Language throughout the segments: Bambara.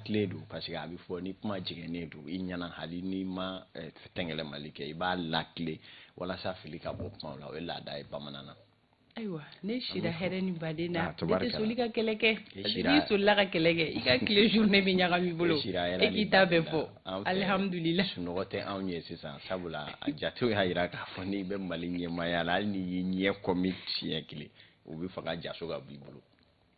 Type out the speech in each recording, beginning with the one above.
tile don, parce que a bɛ fɔ ni kuma jiginen don i ɲɛna, hali n'i ma tɛngɛlɛmali kɛ, i b'a lakile walasa fili ka bɔ kuma la. O ye laada ye bamanan na. Ayiwa, ne sira hɛrɛ ni baden na. Ne tɛ soli ka kɛlɛ kɛ, parce que n'i solila ka kɛlɛ kɛ, i ka tile journée bɛ ɲagami i bolo, e k'i ta bɛɛ fɔ. Alihamudulila. Sunɔgɔ tɛ anw ye sisan, sabula a jatew y'a jira k'a fɔ n'i bɛ Mali ɲɛmaaya la, hali n'i y'i ɲɛ kɔmi siɲɛ kelen, u bɛ fanga jaso ka b'i bolo.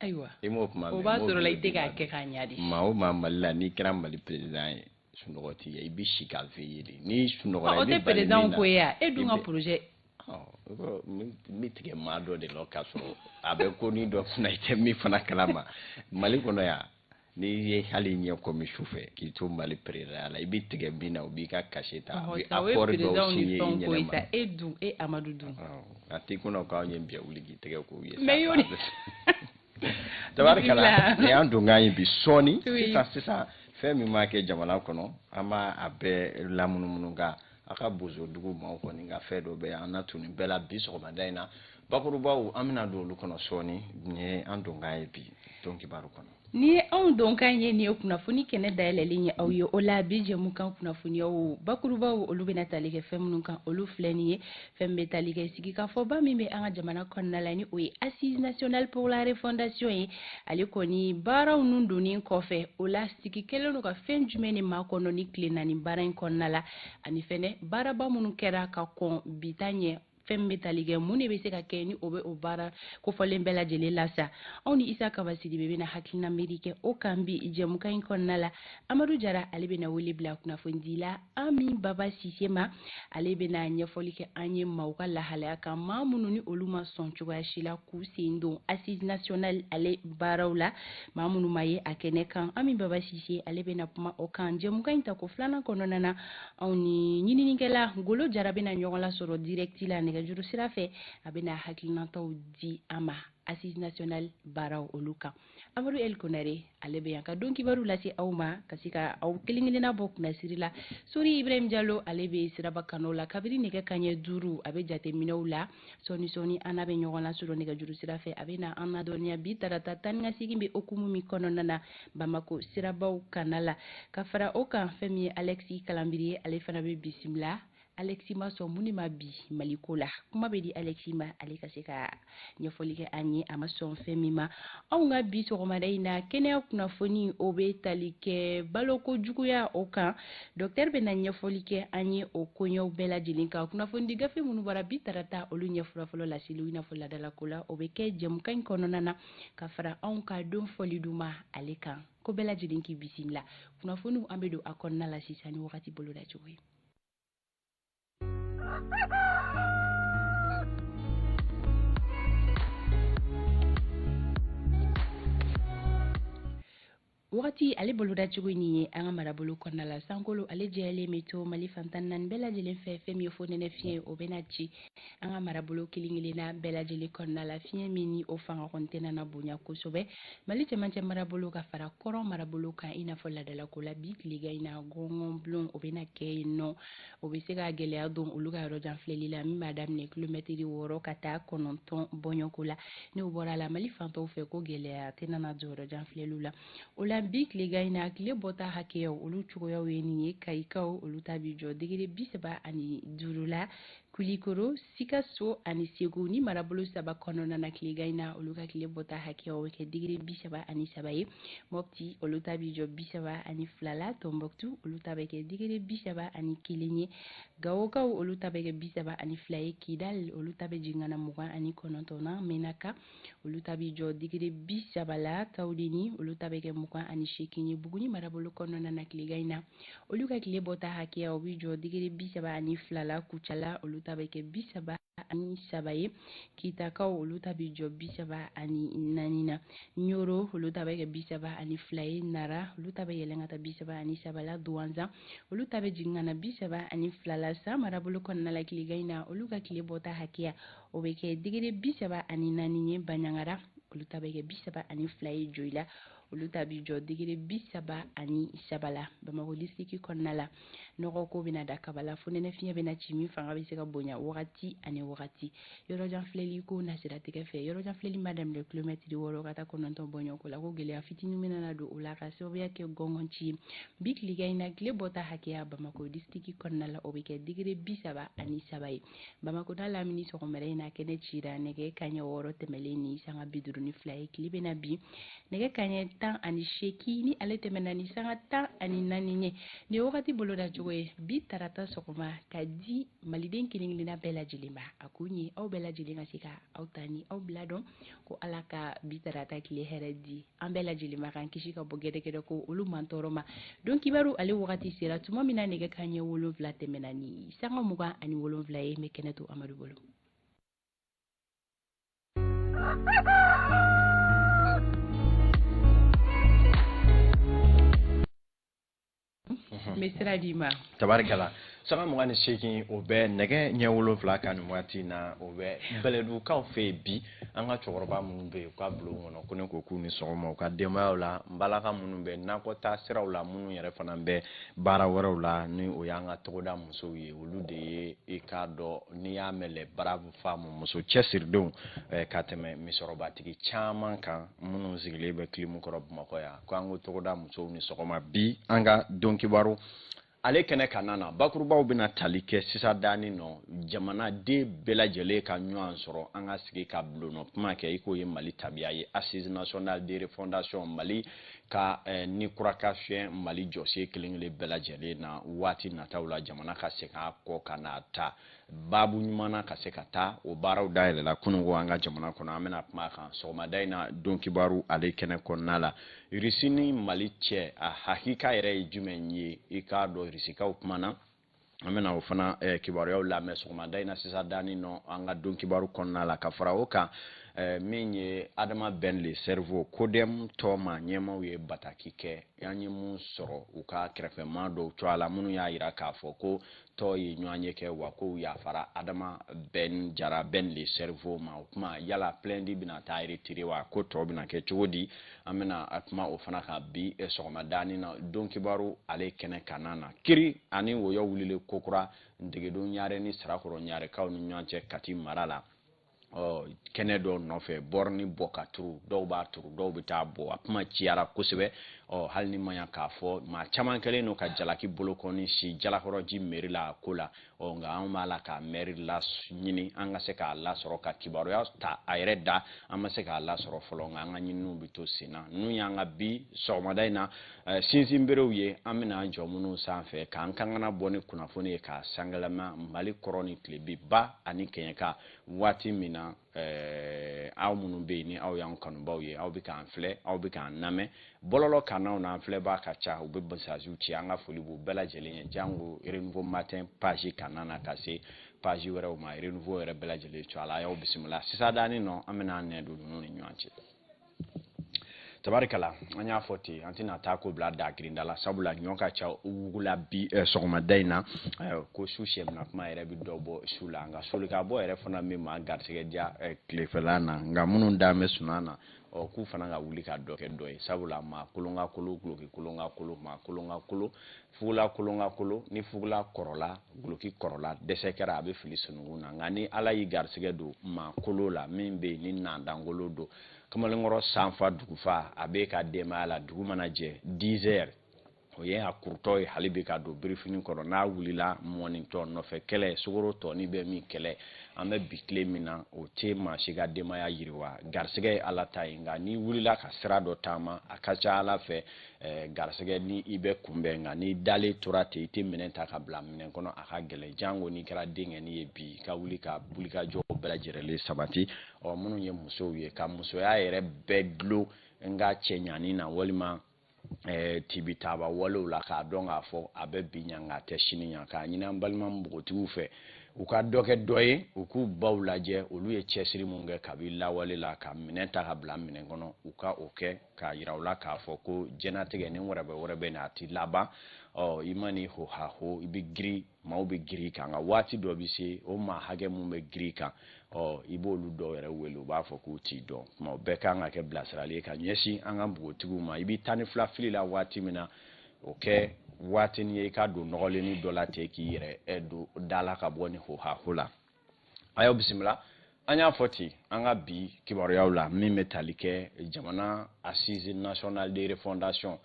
Ayiwa, i m'o kuma mɛn? O b'a sɔrɔ la i tɛ k'a kɛ k'a ɲɛ de. Maa o maa Mali la, n'i kɛra Mali président ye, sunɔgɔ t'i ye, i bɛ si ka veiller de. N'i sunɔgɔra, i bɛ bali min na. O tɛ président ko ye wa? E dun ka projet. N bɛ tigɛ maa dɔ de la k'a sɔrɔ a bɛ ko ni dɔ kunna, i tɛ min fana kalama. Mali kɔnɔ yan, n'i ye hali ɲɛ kɔmi su fɛ k'i to Mali président la, i bɛ tigɛ min na, u b'i ka cachet ta, u bɛ accord dɔw signer i ɲɛnama. E dun, e Amadu dun. A t'i kunna k'anw ye biɲɛ wuli k'i tɛgɛ k'u ye. Mais y'o de. Tabarikala, nin y'an donkan ye bi sɔɔni. Sisan sisan, fɛn min b'a kɛ jamana kɔnɔ, an b'a a bɛɛ lamunumunu, nka a ka bozodugu maaw kɔni ka fɛn dɔ bɛ yan, an na tun nin bɛɛ la bi sɔgɔmada in na. Bakurubaw, an bɛna don olu kɔnɔ sɔɔni. Nin ye an donkan ye bi don kibaru kɔnɔ. Ni ye anw donkan ye, nin ye kunnafoni kɛnɛ dayɛlɛlen ye aw ye. O la bi jɛmukan kunnafoniyaw bakurubaw, olu bɛna tali kɛ fɛn minnu kan, olu filɛ nin ye. Fɛn bɛ tali kɛ sigikafɔba min bɛ an ka jamana kɔnɔna la, ni o ye Assise nationale pour la refondation ye, ale kɔni baaraw nun donnen kɔfɛ, o la sigi kɛlen don ka fɛn jumɛn de makɔnɔ ni tile 4 baara in kɔnɔna la, ani fɛnɛ baaraba minnu kɛra ka kɔn bi ta ɲɛ, fɛn bɛ tali kɛ mun de bɛ se ka kɛ ni o bɛ o baara kofɔlen bɛɛ lajɛlen lasa. Anw ni Isa Kaba Sidibe bɛna hakilina miiri kɛ o kan bi jɛmukan in kɔnɔna la. Amadu Jara, ale bɛna wele bila kunnafonidila Ami Baba Sise ma. Ale bɛna ɲɛfɔli kɛ an ye maaw ka lahalaya kan, maa minnu ni olu ma sɔn cogoya si la k'u sen don Assise nationale ale baaraw la, maa minnu ma ye a kɛnɛ kan. Ami Baba Sise, ale bɛna kuma o kan jɛmukan in tako filanan kɔnɔna na. Anw ni ɲininikɛla Golo Jara bɛna ɲɔgɔn lasɔrɔ direct la nɛgɛjuru sira fɛ. A bɛna hakilinataw di an ma Assise nationale baaraw olu kan. Amadu El Konare, ale bɛ yan ka don kibaru lase aw ma, ka se ka aw kelen kelenna bɔ kunnasiri la. Sori Ibrahim Jalo, ale bɛ siraba kanu la kabini nɛgɛ kanɲɛ 5, a bɛ jateminɛw la. Sɔɔni sɔɔni, an n'a bɛ ɲɔgɔn lasɔrɔ nɛgɛjuru sira fɛ. A bɛ na an ladɔnniya bi tarata taa ni ka segin bɛ okumu min kɔnɔna na Bamako sirabaw kana la. Ka fara o kan, fɛn min ye Alexis Kalambiri ye, ale fana bɛ bisimila. Alexis ma sɔn mun de ma bi Maliko la? Kuma bɛ di Alexis ma, ale ka se ka ɲɛfɔli kɛ an ye a ma sɔn fɛn min ma. Anw ka bi sɔgɔmada in na, kɛnɛya kunnafoni, o bɛ tali kɛ baloko juguya o kan. Docteur bɛna ɲɛfɔli kɛ an ye o koɲɛw bɛɛ lajɛlen kan. Kunnafonidi gafe minnu bɔra bi tarata, olu ɲɛfura fɔlɔ laseliw, i n'a fɔ laadalako la, o bɛ kɛ jɛmukan in kɔnɔna na, ka fara anw ka don fɔli duman ale kan. Ko bɛɛ lajɛlen k'i bisimila. Kunnafoniw, an bɛ don a kɔnɔna la sisan ni wagati boloda cogo ye. Wagati ale boloda cogo nin ye, an ka marabolo kɔnɔna la, sankolo ale jɛlen bɛ to Mali fan 14 bɛɛ lajɛlen fɛ. Fɛn min ye fo nɛnɛ fiɲɛ, o bɛna ci an ka marabolo kelen kelenna bɛɛ lajɛlen kɔnɔna la, fiɲɛ min ni o fanga kɔni tɛna na bonya kosɛbɛ Mali cɛmancɛ marabolo ka fara kɔrɔn marabolo kan. I n'a fɔ laadalako la, bi tilegan in na, gɔngɔnbulon o bɛna kɛ yen nɔ. O bɛ se ka gɛlɛya don olu ka yɔrɔ jan filɛli la, min b'a daminɛ kilomɛtiri 6 ka taa 9 bɔɲɔgɔnko la. N'o bɔra la, Mali fantɔw fɛ, ko gɛlɛya tɛna na don yɔrɔ jan filɛliw la. O la bi tilegan in na, tile bɔta hakɛyaw, olu cogoyaw ye nin ye. Kayikaw, olu ta bi jɔ degré 35 la. Kulikoro, Sikaso ani Segu ni marabolo saba kɔnɔna na, tilegan in na, olu ka tile bɔta hakɛyaw bɛ kɛ degré 33 ye. Mɔpti, olu ta bi jɔ 32 la. Tɔnbɔkutu, olu ta bɛ kɛ degré 31 ye. Gawokaw, olu ta bɛ kɛ 32 ye. Kidal, olu ta bɛ jigin ka na 29 na. Menaka, olu ta bi jɔ degré 30 la. Tawudeni, olu ta bɛ kɛ 28 ye. Buguni marabolo kɔnɔna na, tilegan in na, olu ka tile bɔta hakɛya, o bi jɔ degré 32 la. Kucala, olu ta bɛ kɛ 33 ye. Kitakaw, olu ta bi jɔ 34 na. Ɲoro, olu ta bɛ kɛ 32 ye. Nara, olu ta bɛ yɛlɛn ka taa 33 la. Duwanzan, olu ta bɛ jigin ka na 32 la. San marabolo kɔnɔna la, tilegan in na, olu ka tile bɔta hakɛya, o bɛ kɛ degré 34 ye. Baɲangara, olu ta bɛ kɛ 32 ye. Joyila, Olu ta bi jɔ degré 33 la. Bamakɔ district kɔnɔna la, nɔgɔ ko bɛna da kaba la, fonɛnɛ fiɲɛ bɛna ci min fanga bɛ se ka bonya wagati ani wagati. Yɔrɔjan filɛli ko nasiratigɛ fɛ, yɔrɔjan filɛli ma daminɛ kilomɛtiri 6 ka taa 9 bɔɲɔgɔnko la, ko gɛlɛya fitinin bɛna na don o la ka sababuya kɛ gɔngɔn ci ye. Bi tilegan in na, tile bɔta hakɛya Bamakɔ district kɔnɔna la, o bɛ kɛ degré 33 ye. Bamakɔ n'a lamini sɔgɔmada in na, kɛnɛ cira nɛgɛ kanɲɛ 6 tɛmɛlen ni sanga 52 ye. Tile bɛna bin nɛgɛ kanɲɛ 18 ni ale tɛmɛna ni sanga 14 ye. Nin ye wagati boloda cogo ye bi tarata sɔgɔma ka di maliden kelen kelenna bɛɛ lajɛlen ma. A kun ye aw bɛɛ lajɛlen ka se ka aw ta ni aw bila dɔn ko Ala ka bi tarata tile hɛrɛ di an bɛɛ lajɛlen ma, k'an kisi ka bɔ gɛrɛgɛrɛ ko olu man tɔɔrɔ ma. Don kibaru ale wagati sera tuma min na nɛgɛ kanɲɛ 7 tɛmɛna ni sanga 27 ye. N bɛ kɛnɛ to Amadu bolo. N bɛ sira d'i ma. Tabarikala, sanga 28, o bɛ nɛgɛ ɲɛ 7 kan nin waati in na, o bɛ Bɛlɛdugukaw fɛ yen bi. An ka cɛkɔrɔba minnu bɛ yen u ka bulon kɔnɔ, ko ne ko k'u ni sɔgɔma, u ka denbayaw la, n balaka minnu bɛ nakɔta siraw la, minnu yɛrɛ fana bɛ baara wɛrɛw la, ni o y'an ka togoda musow ye, olu de ye i k'a dɔn n'i y'a mɛn les braves femmes, muso cɛsiridenw ka tɛmɛ misɔrɔbatigi caman kan minnu sigilen bɛ kilimu kɔrɔ Bamakɔ yan. Ko an ko togoda musow ni sɔgɔma. Bi an ka don kibaru ale kɛnɛ ka na, bakurubaw bɛna tali kɛ sisan danni nɔ, jamanaden bɛɛ lajɛlen ka ɲɔgɔn sɔrɔ, an ka sigi ka bulonnɔ kuma kɛ i k'o ye Mali tabiya ye. Assise nationale de refondation, Mali ka ni kura ka fiyɛ Mali jɔsen kelen kelen bɛɛ lajɛlen na waati nataw la, jamana ka segin a kɔ ka na ta baabu ɲuman na ka se ka taa. O baaraw dayɛlɛla kununko an ka jamana kɔnɔ. An bɛna kuma a kan sɔgɔmada in na don kibaru ale kɛnɛ kɔnɔna la. Irisi ni Mali cɛ, a hakika yɛrɛ ye jumɛn ye? I k'a dɔn Irisikaw kumana, an bɛna o fana kibaruyaw lamɛn sɔgɔmada in na sisan danni nɔ an ka don kibaru kɔnɔna la. Ka fara o kan, min ye Adama Ben le Cerveau, CODEM tɔma ɲɛmaw ye bataki kɛ. An ye mun sɔrɔ u ka kɛrɛfɛmaa dɔw cogoya la minnu y'a yira k'a fɔ ko tɔ ye ɲɔgɔn ye kɛ wa kow yafara Adama Ben Jara Ben le Cerveau ma. O kuma, yala plainte bɛna taa retirer wa, ko tɔ bɛna kɛ cogo di? An bɛna a kuma o fana kan bi sɔgɔmadanin na don kibaru ale kɛnɛ kanna na. Kiri ani wɔyɔ wulilen kokura Ntegedon Ɲare ni Sarakɔrɔ Ɲarekaw ni ɲɔgɔn cɛ Kati mara la, ɔ kɛnɛ dɔw nɔfɛ, bɔrɔni bɔ ka turu, dɔw b'a turu, dɔw bɛ taa bɔ, a kuma ciyara kosɛbɛ. Ɔ hali ni ma ɲa k'a fɔ maa caman kɛlen don ka jalaki bolokɔni si Jalakɔrɔji mairie la a ko la. Ɔ nka anw b'a la ka mairie la ɲini an ka se k'a lasɔrɔ ka kibaruya ta a yɛrɛ da, an ma se k'a lasɔrɔ fɔlɔ, nka an ka ɲininiw bɛ to sen na. Ninnu y'an ka bi sɔgɔmada in na sinsinberew ye, an bɛna an jɔ minnu sanfɛ k'an kankana bɔ ni kunnafoni ye k'a sangalama Mali kɔrɔ ni tilebi ba ani kɛɲɛka. Waati min na aw minnu bɛ yen ni aw y'an kanubaw ye, aw bɛ k'an filɛ, aw bɛ k'an lamɛn bɔlɔlɔ kannaw na, an filɛbaa ka ca, u bɛ messages ci, an ka foli b'u bɛɛ lajɛlen ye, jango Renouveau Matin page kanna na ka se page wɛrɛw ma, Renouveau yɛrɛ bɛɛ lajɛlen to ala y'aw bisimila. Sisan danni nɔ, an bɛna an nɛ don ninnu ni ɲɔgɔn cɛ. Tabarikala, an y'a fɔ ten, an tɛna taa ko bila da girinda la, sabula ɲɔ ka ca wugula bi sɔgɔmada in na. Ko su sɛmina kuma yɛrɛ bɛ dɔ bɔ su la, nka soli ka bɔ yɛrɛ fana bɛ maa garisɛgɛ diya tilefɛla na. Nka minnu dan bɛ sunan na, ɔ k'u fana ka wuli ka dɔ kɛ dɔ ye, sabula maa kolon ka kolo, guloki kolon ka kolo, maa kolon ka kolo, fugula kolon ka kolo. Ni fugula kɔrɔla, guloki kɔrɔla, dɛsɛ kɛra a bɛ fili sununkun na. Nka ni Ala y'i garisɛgɛ don maa kolo la, min bɛ yen ni nandankolo don, kamalenkɔrɔ sanfa dugufa, a bɛ ka denbaya la, dugu mana jɛ 10 heures, o ye a kurutɔ ye hali bi ka don birifini kɔrɔ. N'a wulila mɔnitɔ nɔfɛ kɛlɛ, sukaro tɔni bɛ min kɛlɛ, an bɛ bi tile min na, o tɛ maa si ka denbaya yiriwa. Garisɛgɛ ye Ala ta ye, nka n'i wulila ka sira dɔ taama, a ka ca Ala fɛ garisɛgɛ ni i bɛ kunbɛn. Nka n'i dalen tora ten, i tɛ minɛn ta ka bila minɛn kɔnɔ, a ka gɛlɛn, jango n'i kɛra denkɛnin ye bi ka wuli ka wulikajɔ bɛɛ lajɛlen sabati. Ɔ minnu ye musow ye, ka musoya yɛrɛ bɛɛ dulon n ka cɛɲani na walima tibitaba walew la, k'a dɔn k'a fɔ a bɛ bi ɲa nka a tɛ sini ɲa, k'a ɲini an balima npogotigiw fɛ, U ka dɔ kɛ dɔ ye, u k'u baw lajɛ, olu ye cɛsiri mun kɛ kabi lawale la ka minɛn ta ka bila minɛn kɔnɔ, u ka o kɛ k'a yira u la k'a fɔ ko diɲɛnatigɛ ni wɛrɛbɛ wɛrɛbɛ nin a ti laban. Ɔ, i ma ni hohaho, i bɛ girin, maaw bɛ girin kan, nka waati dɔ bɛ se, o maa hakɛ mun bɛ girin kan, ɔ, i b'olu dɔw yɛrɛ wele, u b'a fɔ k'u t'i dɔn. Kuma o bɛɛ kan ka kɛ bilasirali ye ka ɲɛsin an ka npogotigiw ma. I bɛ 12 fili la waati min na, o kɛ waatinin ye i ka don nɔgɔlenni dɔ la ten k'i yɛrɛ don da la ka bɔ ni hohaho la. A y'aw bisimila. An y'a fɔ ten an ka bi kibaruyaw la, min bɛ tali kɛ jamana assise nationale de refondation,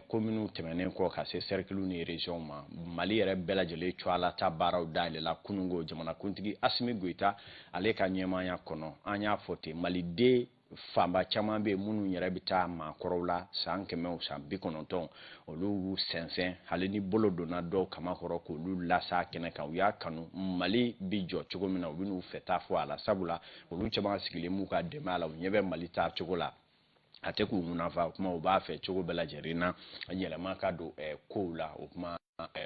kominiw tɛmɛnen kɔ ka se cercle ni région ma, Mali yɛrɛ bɛɛ lajɛlen cogoya la ta baaraw dayɛlɛla kununko jamanakuntigi Assimi Goïta ale ka ɲɛmaaya kɔnɔ. An y'a fɔ ten, maliden fanba caman bɛ yen minnu yɛrɛ bɛ taa maakɔrɔw la san 100, san 90, olu y'u sɛnsɛn hali ni bolo donna dɔw kama kɔrɔ k'olu lasa kɛnɛ kan. U y'a kanu Mali bi jɔ cogo min na, u bɛ n'u fɛ taa fɔ a la, sabula olu caman sigilen b'u ka dɛmɛ a la, u ɲɛ bɛ Mali taa cogo la, a tɛ k'u munafa. O kuma u b'a fɛ cogo bɛɛ lajɛlen na yɛlɛma ka don kow la. O kuma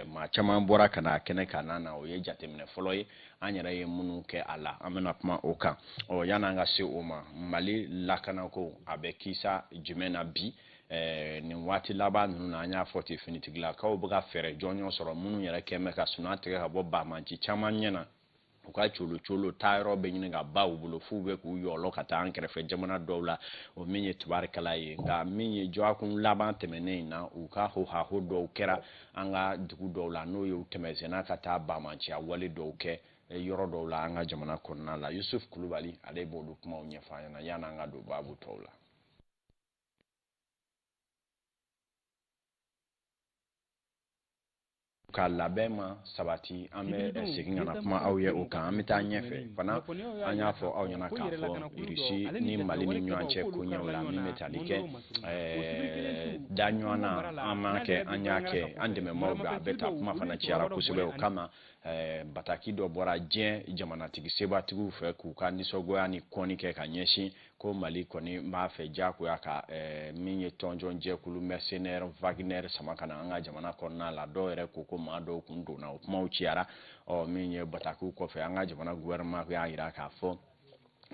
maa caman bɔra ka na kɛnɛ kan na, o ye jateminɛ fɔlɔ ye an yɛrɛ ye minnu kɛ a la, an bɛna kuma o kan. Ɔ, yan'an ka se o ma, Mali lakanako a bɛ kisa jumɛn na bi? Nin waati laban ninnu na, an y'a fɔ ten, finitigilakaw bɛ ka fɛɛrɛ jɔnjɔn sɔrɔ minnu yɛrɛ kɛn bɛ ka sunan tigɛ ka bɔ banbanci caman ɲɛ na. U ka colo colo taayɔrɔ bɛ ɲini ka ba u bolo, f'u bɛ k'u yɔlɔ ka taa an kɛrɛfɛ jamana dɔw la, o min ye tubarikala ye. Nka min ye dɔgɔkun laban tɛmɛnen in na, u ka hohaho dɔw kɛra an ka dugu dɔw la, n'o ye u tɛmɛsenna ka taa banbanciya wale dɔw kɛ yɔrɔ dɔw la an ka jamana kɔnɔna la. Yusuf Kulubali ale b'olu kumaw ɲɛfɔ an ɲɛna yan'an ka don baabu tɔw la. Ka labɛn ma sabati, an bɛ segin ka na kuma aw ye o kan. An bɛ taa ɲɛfɛ fana, an y'a fɔ aw ɲɛna k'a fɔ Irisi ni Mali ni ɲɔgɔn cɛ koɲɛw la, min bɛ tali kɛ da ɲɔgɔn na, an m'a kɛ, an y'a kɛ, an dɛmɛbaaw bɛ a bɛ ta. Kuma fana cayara kosɛbɛ, o kama bataki dɔ bɔra diɲɛ jamanatigi sebatigiw fɛ k'u ka nisɔngoya ni kɔnni kɛ ka ɲɛsin ko Mali kɔni b'a fɛ diyagoya ka min ye tɔnjɔn jɛkulu mercenaire Wagner sama ka na an ka jamana kɔnɔna la. Dɔw yɛrɛ ko ko maa dɔw kun donna, o kumaw cayara. Ɔ, min ye batakiw kɔfɛ, an ka jamana gouvernement y'a jira k'a fɔ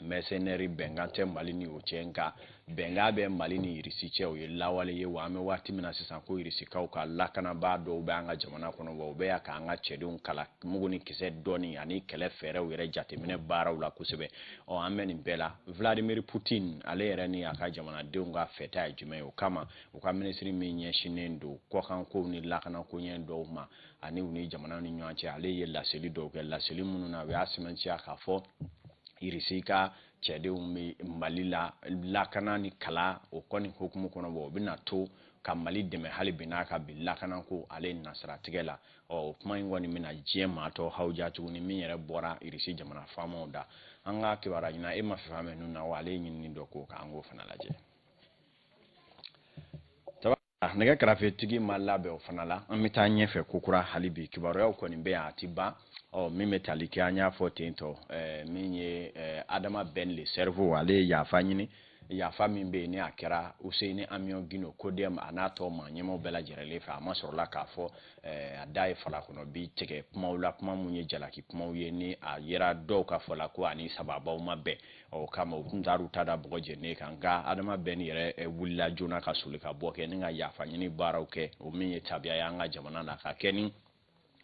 mercenaire bɛnkan tɛ Mali ni o cɛ, nka bɛnkan bɛ Mali ni Irisi cɛ, o ye lawale ye. Wa an bɛ waati min na sisan, ko Irisikaw ka lakanabaa dɔw bɛ an ka jamana kɔnɔ, wa u bɛ yan k'an ka cɛdenw kala mugu ni kisɛ dɔɔni ani kɛlɛ fɛɛrɛw yɛrɛ jateminɛ baaraw la kosɛbɛ. Ɔ, an bɛ nin bɛɛ la, Vladimir Poutine ale yɛrɛ ni a ka jamanadenw ka fɛta ye jumɛn ye? O kama u ka minisiri min ɲɛsinnen don kɔkankow ni lakanako ɲɛ dɔw ma ani u ni jamana ni ɲɔgɔn cɛ, ale ye laseli dɔw kɛ, laseli minnu na u y'a sɛmɛntiya k'a fɔ Irisi ka cɛdenw bɛ Mali la lakana ni kala o kɔni hukumu kɔnɔ, wa u bɛna to ka Mali dɛmɛ hali bi n'a ka bi lakanako ale nasiratigɛ la. Ɔ, o kuma in kɔni bɛna diɲɛ maa tɔ hawuja tuguni, min yɛrɛ bɔra Irisi jamana faamaw da. An ka kibaruya ɲina e ma fɛn mɛn ninnu na wa, ale ye ɲinini dɔ k'o kan, an k'o fana lajɛ. Nɛgɛ karafetigi ma labɛn o fana la. An bɛ taa ɲɛfɛ kokura hali bi, kibaruyaw kɔni bɛ yan, a ti ban. Ɔ, min bɛ tali kɛ, an y'a fɔ ten tɔ, min ye Adama Ben le cerveau, ale ye yafa ɲini, yafa min bɛ yen ni a kɛra Useyini Amiɔn Gindo CODEM a n'a tɔ maa ɲɛmaaw bɛɛ lajɛlen fɛ. A ma sɔrɔla k'a fɔ a da ye fala kɔnɔ bi tigɛ kumaw la, kuma mun ye jalaki kumaw ye, ni a yera dɔw ka fɔ la ko ani sababaw ma bɛn. O kama u tun taar'u ta da bɔgɔ jeninen kan, nka Adama Ben yɛrɛ wulila joona ka soli ka bɔ kɛ ni ka yafa ɲini baaraw kɛ, o min ye tabiya ye an ka jamana la ka kɛ ni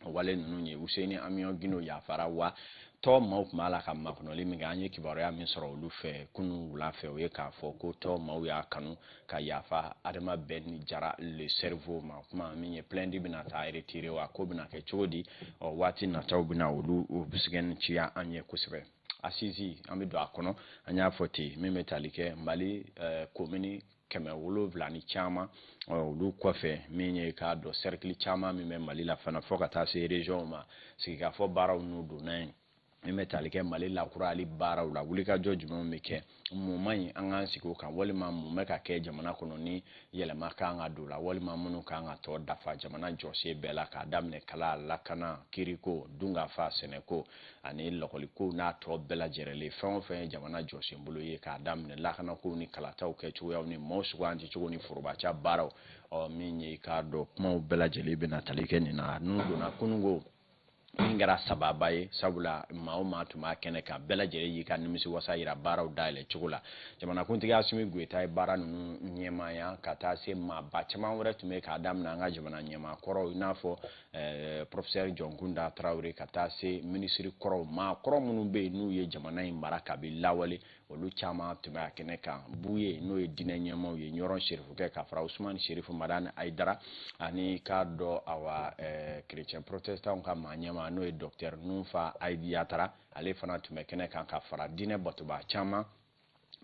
wale ninnu ye. Useyini Amiɔn Gindo yafara wa tɔ maaw tun b'a la ka makɔnɔli min kɛ, an ye kibaruya min sɔrɔ olu fɛ kunun wula fɛ, o ye k'a fɔ ko tɔ maaw y'a kanu ka yafa Adama Ben Jara le cerveau ma. Kuma min ye plainte bɛna taa retirer wa, ko bɛna kɛ cogo di? Ɔ, waati nataw bɛna olu sɛgɛn ciya an ye kosɛbɛ. Assise, an bɛ don a kɔnɔ, an y'a fɔ ten, min bɛ tali kɛ Mali komini 700 ni caman olu kɔfɛ, min ye k'a dɔn cercle caman min bɛ Mali la fana fo ka taa se région ma, sigikafɔ baaraw n'u donna yen, min bɛ tali kɛ Mali lakurayali baaraw la, wulikajɔ jumɛnw bɛ kɛ, mun man ɲi an k'an sigi o kan, walima mun bɛ ka kɛ jamana kɔnɔ ni yɛlɛma kan ka don la, walima minnu kan ka tɔ dafa jamana jɔsen bɛɛ la, k'a daminɛ kala, lakana, kiriko, dunkafa, sɛnɛko ani lɔkɔliko n'a tɔ bɛɛ lajɛlen, fɛn o fɛn ye jamana jɔsen bolo ye, k'a daminɛ lakanako ni kalataw kɛcogoyaw ni maaw suganti cogo ni forobaca baaraw. Ɔ, min ye k'a dɔn kumaw bɛɛ lajɛlen bɛna tali kɛ nin na, n'u donna kununko Min kɛra sababa ye, sabula maa o maa tun b'a kɛnɛ kan, bɛɛ lajɛlen y'i ka nimisiwasa yira baaraw dayɛlɛ cogo la. Jamanakuntigi Asimi Goyita ye baara ninnu ɲɛmaaya ka taa se maaba caman wɛrɛ tun bɛ k'a daminɛ an ka jamana ɲɛmaa kɔrɔw, i n'a fɔ professeur Jɔnkunda Tarawele, ka taa se minisiri kɔrɔw, maa kɔrɔ minnu bɛ yen n'u ye jamana in mara kabi lawale, olu caman tun bɛ a kɛnɛ kan. Buye, n'o ye diinɛ ɲɛmaaw ye, Ɲɔrɔn Serifukɛ ka fara Usumani Serifu Madani Ayidara, ani k'a dɔn awa chrétien protestant ka maa ɲɛmaa, n'o ye docteur Nunfa Ayidi Yatara, ale fana tun bɛ kɛnɛ kan ka fara diinɛ batoba caman.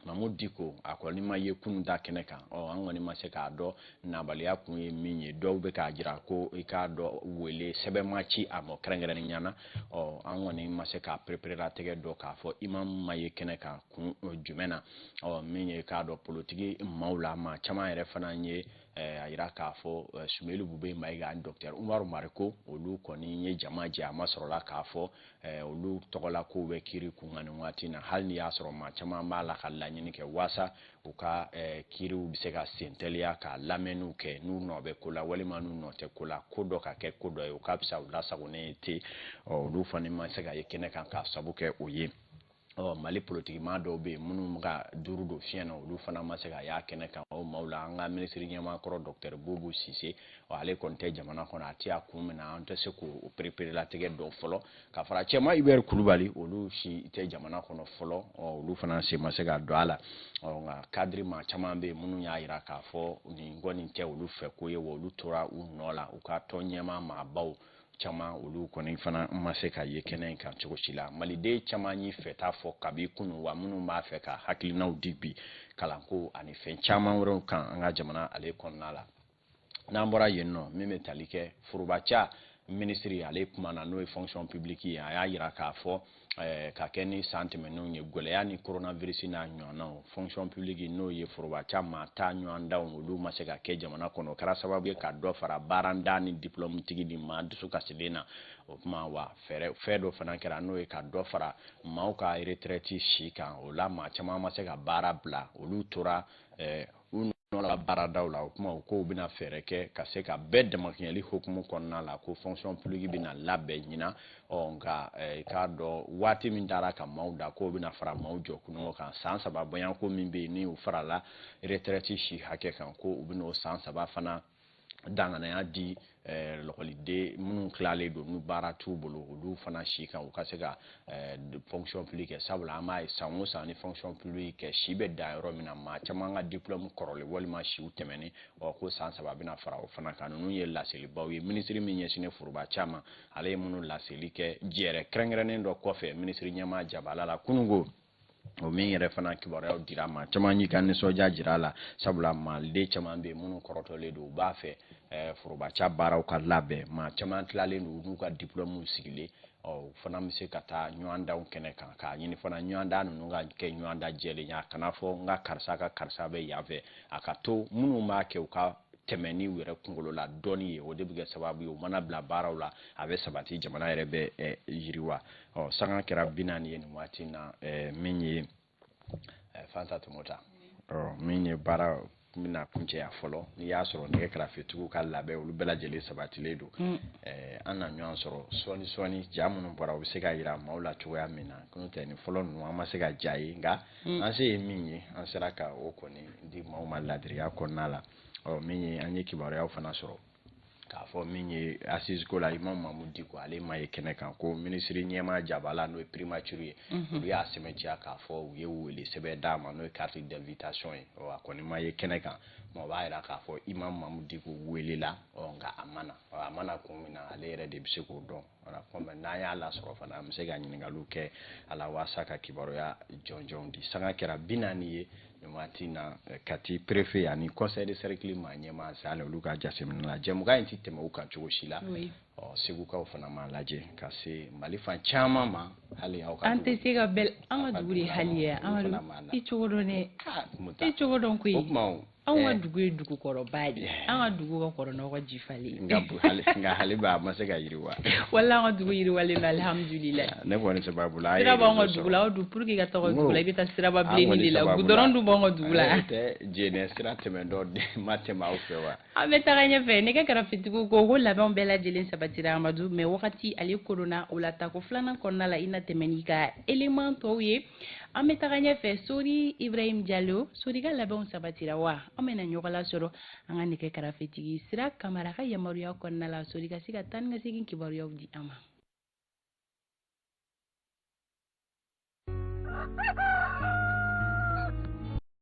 Mamu Diko, a kɔni ma ye kunun ta kɛnɛ kan. Ɔ, an kɔni ma se k'a dɔn nabaliya kun ye min ye. Dɔw bɛ k'a jira ko i k'a dɔn wele sɛbɛn ma ci a ma kɛrɛnkɛrɛnnenya na. Ɔ, an kɔni ma se k'a pereperelatigɛ dɔn k'a fɔ imam ma ye kɛnɛ kan kun jumɛn na. Ɔ, min ye k'a dɔn politiki maaw la, maa caman yɛrɛ fana ye a yira k'a fɔ Sumelu Bube Mayiga ani docteur Umaru Mariko, olu kɔni ye jama jɛ. A ma sɔrɔla k'a fɔ olu tɔgɔla kow bɛ kiiri kun kan nin waati na, hali n'i y'a sɔrɔ maa caman b'a la ka laɲini kɛ waasa u ka kiiriw bɛ se ka sen teliya ka lamɛnniw kɛ, n'u nɔ bɛ ko la walima n'u nɔ tɛ ko la, ko dɔ ka kɛ ko dɔ ye, o ka fisa u lasagonnen ten. Ɔ, olu fana ma se ka ye kɛnɛ kan k'a sabu kɛ o ye. Ɔ, Mali politikimaa dɔw bɛ yen minnu bɛ ka duuru don fiɲɛ na, olu fana ma se ka y'a kɛnɛ kan. O maaw la, an ka minisiri ɲɛmaa kɔrɔ docteur Bubu Sise, ɔ, ale kɔni tɛ jamana kɔnɔ, a tɛ a kun min na, an tɛ se k'o pereperelatigɛ dɔn fɔlɔ. Ka fara Cɛma Hubert Kulubali, olu si tɛ jamana kɔnɔ fɔlɔ. Ɔ, olu fana sen ma se ka don a la. Ɔ, nka cadre maa caman bɛ yen minnu y'a jira k'a fɔ nin kɔni tɛ olu fɛ ko ye, wa olu tora u nɔ la. U ka tɔn ɲɛmaa maabaw caman, olu kɔni fana ma se ka ye kɛnɛ in kan cogo si la. Maliden caman y'i fɛta fɔ kabi kunun, wa minnu b'a fɛ ka hakilinaw di bi kalanko ani fɛn caman wɛrɛw kan an ka jamana ale kɔnɔna la. N'an bɔra yen nɔ, min bɛ tali kɛ forobaca minisiri, ale kumana, n'o ye fonction publique ye, a y'a yira k'a fɔ ka kɛ ni san tɛmɛnenw ye, gɛlɛya ni coronavirus n'a ɲɔgɔnnaw, fonction publique, n'o ye forobaca maa ta ɲɔgɔndanw, olu ma se ka kɛ jamana kɔnɔ. O kɛra sababu ye ka dɔ fara baaranda ni diplôme tigi ni maa dusu kasilen na. O tuma wa fɛɛrɛ fɛn dɔ fana kɛra, n'o ye ka dɔ fara maaw ka retraite si kan. O la, maa caman ma se ka baara bila, olu tora u nɔ la baaradaw la. O kuma, o kow bɛna fɛɛrɛ kɛ ka se ka bɛɛ damakɛɲɛli hukumu kɔnɔna la, ko fonction publique bɛna labɛn ɲinan. Ɔ, nka i k'a dɔn waati min taara ka maaw da k'o bɛna fara maaw jɔ kungo kan, san 3 bɔɲɔgɔnko min bɛ yen ni u farala retraite si hakɛ kan, ko u bɛna o san 3 fana danganaya di lɔkɔliden minnu tilalen don, n'u baara t'u bolo, olu fana si kan, u ka se ka fonction publique kɛ. Sabula an b'a ye san o san ni fonction publique kɛ, si bɛ dan yɔrɔ min na, maa caman ka diplôme kɔrɔlen walima siw tɛmɛnen. Ɔ, ko san 3 bɛna fara o fana kan. Ninnu ye laselibaw ye minisiri min ɲɛsinnen foroba caman, ale ye minnu laseli kɛ jɛrɛ kɛrɛnkɛrɛnnen dɔ kɔfɛ minisiri ɲɛmaa jabala la kununko. O min yɛrɛ fana kibaruyaw dira, maa caman y'i ka nisɔndiya jira a la, sabula maliden caman bɛ yen minnu kɔrɔtɔlen don, u b'a fɛ forobaca baaraw ka labɛn. Maa caman tilalen don n'u ka diplôme sigilen, ɔ, u fana bɛ se ka taa ɲɔgɔndanw kɛnɛ kan k'a ɲini fana ɲɔgɔndan ninnu ka kɛ ɲɔgɔndan jɛlen ye. A kana fɔ n ka karisa ka karisa bɛ yan fɛ, a ka to minnu b'a kɛ, u ka tɛmɛ ni u yɛrɛ kunkolo la dɔɔni ye. O de bɛ kɛ sababu ye, u mana bila baaraw la, a bɛ sabati, jamana yɛrɛ bɛ yiriwa. Ɔ, sanga kɛra 40 ye nin waati in na. Min ye Fanta Tomota, ɔ, min ye baara bɛna kuncɛya fɔlɔ, n'i y'a sɔrɔ nɛgɛ kɛrɛfɛtigiw ka labɛn, olu bɛɛ lajɛlen sabatilen don, an na ɲɔgɔn sɔrɔ sɔɔni sɔɔni. Ja minnu bɔra, u bɛ se ka yira maaw la cogoya min na. N'o tɛ, nin fɔlɔ ninnu, an ma se ka ja ye, nka an se ye min ye, an sera ka o kɔni di maaw ma ladiriya kɔnɔna la. Ɔ, min ye an ye kibaruyaw fana sɔrɔ k'a fɔ min ye assise ko la, Imam Mamudu Diko, ale ma ye kɛnɛ kan, ko minisiri ɲɛmaa jabala, n'o ye primature ye, olu y'a sɛmɛntiya k'a fɔ u ye wele sɛbɛn d'a ma, n'o ye carte d'invitation ye. Ɔ, a kɔni ma ye kɛnɛ kan, o b'a yira k'a fɔ Imam Mamudu Diko welela. Ɔ, nka a ma na. A ma na kun min na, ale yɛrɛ de bɛ se k'o dɔn. Wala, komi n'an y'a lasɔrɔ fana, an bɛ se ka ɲininkaliw kɛ a la waasa ka kibaruya jɔnjɔnw di. Sanga kɛra 40 ye nin waati na. Kati préfet ani conseil de cercle maa ɲɛmaa sale, olu ka jateminɛ la, jɛmukan in ti tɛmɛ u kan cogo si la. Ɔ, segukaw fana m'a lajɛ ka se Mali fan caman ma, hali aw ka An tɛ se ka bɛɛ an ka dugu de hali ye an ka i cogo dɔn dɛ, i cogo dɔn koyi. O tuma o Anw ka dugu ye dugukɔrɔba de ye, an ka dugu ka kɔrɔ n'aw ka Jifalen. Nka hali ba a ma se ka yiriwa. Wala, an ka dugu yiriwalen don, alihamudulilayi. Ne kɔni sababu la. Sira b'anw ka dugu la. Aw dun, pour que i ka taga dugu la, i bɛ taa siraba bilenni de la, goudron dun b'anw ka dugu la. Tɛ jɛnɛ sira tɛmɛ dɔ ma tɛmɛ aw fɛ wa? An bɛ taga ɲɛfɛ. Nɛgɛ kɛrɛfɛtigiw ko ko labɛnw bɛɛ lajɛlen sabati. sabatira Amadu, mais wagati ale korona o la, tako filanan kɔnɔna la, i na tɛmɛ n'i ka élément tɔw ye. An bɛ taga ɲɛfɛ. Sori Ibrahim Jalo, Sori ka labɛnw sabatira wa? An bɛna ɲɔgɔn lasɔrɔ an ka nɛgɛ karafetigi Sira Kamara ka yamaruya kɔnɔna la, Sori ka se ka taa ni ka segin kibaruyaw di an ma.